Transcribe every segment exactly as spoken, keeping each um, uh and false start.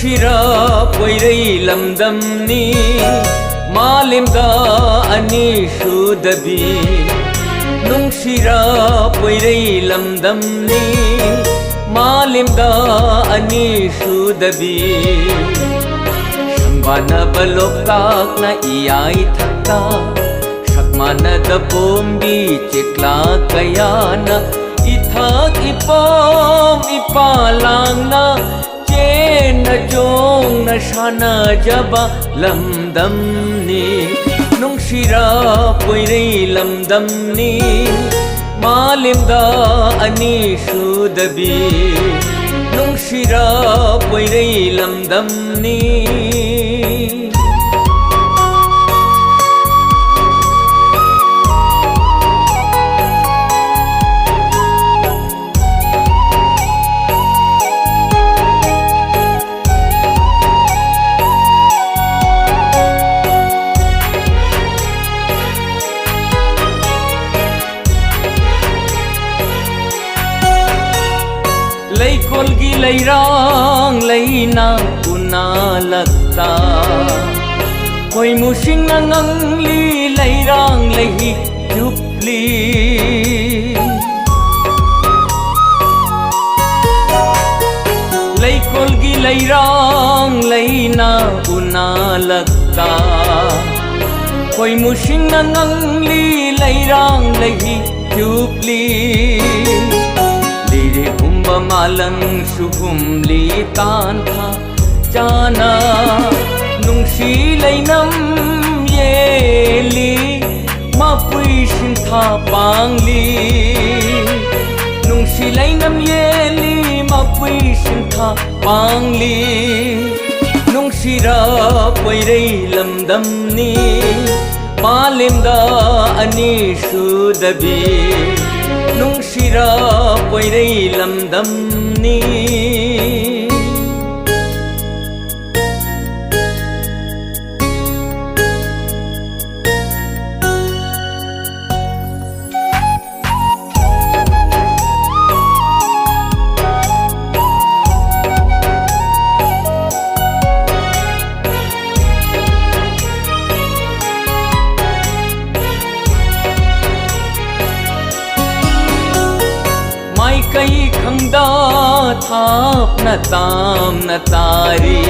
ꯅꯨꯡꯁꯤꯔ ꯄꯣꯏꯔꯩ ꯂꯝꯗꯝꯅꯤ ꯃꯥꯂꯦꯝꯗ ꯑꯅꯤ ꯁꯨꯗꯕꯤ꯫ ꯅꯨꯡꯁꯤꯔ ꯄꯣꯏꯔꯩ ꯂꯝꯗꯝꯅꯤ ꯃꯥꯂꯦꯝꯗ ꯑꯅꯤ ꯁꯨꯗꯕꯤ꯫ ꯁꯪꯕꯥꯅꯕ ꯂꯣꯛꯇꯥꯛꯅ ꯏꯌꯥꯏ ꯊꯛꯇ ꯁꯛ ꯃꯥꯟꯅꯗ ꯄꯣꯝꯕꯤ ꯆꯦꯛꯂꯥ ꯀꯌꯥꯅ ꯏꯊꯛ ꯏꯄꯣꯝ ꯏꯄꯥ ꯂꯥꯡꯅ ꯆꯦꯟꯅ ꯆꯣꯡꯅ ꯁꯥꯟꯅꯖꯕ ꯂꯝꯗꯝꯅꯤ꯫ ꯅꯨꯡꯁꯤꯔ ꯄꯣꯏꯔꯩ ꯂꯝꯗꯝꯅꯤ ꯃꯥꯂꯦꯝꯗ ꯑꯅꯤ ꯁꯨꯗꯕꯤ꯫ ꯅꯨꯡꯁꯤꯔ ꯄꯣꯏꯔꯩ ꯂꯝꯗꯝꯅꯤ꯫ ꯂꯩꯀꯣꯜꯒꯤ ꯂꯩꯔꯥꯡ ꯂꯩꯅ ꯎꯅꯥꯂꯛꯇ ꯈꯣꯏꯃꯨꯁꯤꯡꯅ ꯉꯪꯂꯤ ꯂꯩꯔꯥꯡ ꯂꯩꯍꯤ ꯆꯨꯞꯂꯤ꯫ ꯂꯩꯀꯣꯜꯒꯤ ꯂꯩꯔꯥꯡ ꯂꯩꯅ ꯎꯅꯥꯂꯛꯇ ꯈꯣꯏꯃꯨꯁꯤꯡꯅ ꯉꯪꯂꯤ ꯂꯩꯔꯥꯡ ꯂꯩꯍꯤ ꯆꯨꯞꯂꯤ꯫ ꯂꯤꯔꯦ ꯍꯨꯝꯕ ꯃꯥꯂꯪꯁꯨ ꯍꯨꯝꯂꯤ ꯇꯥꯟꯊꯥ ꯆꯥꯅ ꯅꯨꯡꯁꯤ ꯂꯩꯅꯝ ꯌꯦꯜꯂꯤ ꯃꯄꯨꯏ ꯁꯤꯟꯊꯥ ꯄꯥꯡꯂꯤ꯫ ꯅꯨꯡꯁꯤ ꯂꯩꯅꯝ ꯌꯦꯜꯂꯤ ꯃꯄꯨꯏ ꯁꯤꯟꯊꯥ ꯄꯥꯡꯂꯤ꯫ ꯅꯨꯡꯁꯤꯔ ꯄꯣꯏꯔꯩ ꯂꯝꯗꯝꯅꯤ ꯃꯥꯂꯦꯝꯗ ꯑꯅꯤ ꯁꯨꯗꯕꯤ꯫ ꯅꯨꯡꯁꯤꯔ ꯄꯣꯏꯔꯩ ꯂꯝꯗꯝꯅꯤ꯫ ꯊꯥꯞꯅ ꯇꯥꯝꯅ ꯇꯥꯔꯤ꯫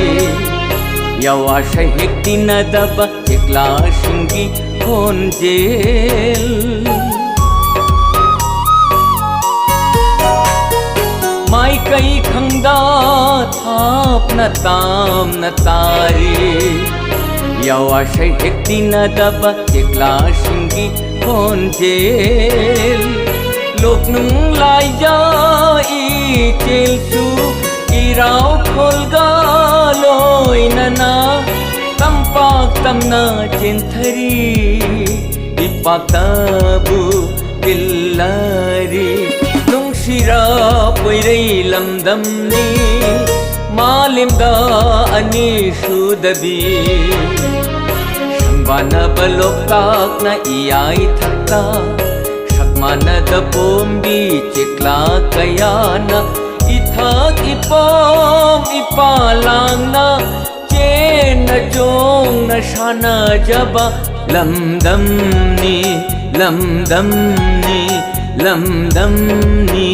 ꯌꯥꯋꯥ ꯁꯩꯍꯦꯛ ꯇꯤꯟꯅꯗꯕ ꯆꯦꯛꯂꯥꯁꯤꯡꯒꯤ ꯈꯣꯟꯖꯦꯜ꯫ ꯃꯥꯏꯀꯩ ꯈꯪꯗ ꯊꯥꯞꯅ ꯇꯥꯝꯅ ꯇꯥꯔꯤ꯫ ꯌꯥꯋꯥ ꯁꯩꯍꯦꯛ ꯇꯤꯟꯅꯗꯕ ꯆꯦꯛꯂꯥꯁꯤꯡꯒꯤ ꯈꯣꯟꯖꯦꯜ꯫ ꯂꯣꯛꯅꯨꯡ ꯂꯥꯏꯖ ꯏꯆꯦꯜꯁꯨ ꯏꯔꯥꯎ ꯈꯣꯜꯒ ꯂꯣꯏꯅꯅ ꯇꯝꯄꯥꯛ ꯇꯝꯅ ꯆꯦꯟꯊꯔꯤ꯫ ꯏꯄꯥꯛꯇꯕꯨ ꯇꯤꯜꯂꯔꯤ꯫ ꯅꯨꯡꯁꯤꯔ ꯄꯣꯏꯔꯩ ꯂꯝꯗꯝꯅꯤ ꯃꯥꯂꯦꯝꯗ ꯑꯅꯤ ꯁꯨꯗꯕꯤ꯫ ꯁꯪꯕꯥꯅꯕ ꯂꯣꯛꯇꯥꯛꯅ ꯏꯌꯥꯏ ꯊꯛꯇ ꯁꯛ ꯃꯥꯟꯅꯗ ꯄꯣꯝꯕꯤ ꯆꯦꯛꯂꯥ ꯀꯌꯥꯅ ꯏꯊꯛ ꯏꯄꯣꯝ ꯏꯄꯥ ꯂꯥꯡꯅ ꯆꯦꯟꯅ ꯆꯣꯡꯅ ꯁꯥꯟꯅꯖꯕ ꯂꯝꯗꯝꯅꯤ, ꯂꯝꯗꯝꯅꯤ, ꯂꯝꯗꯝꯅꯤ꯫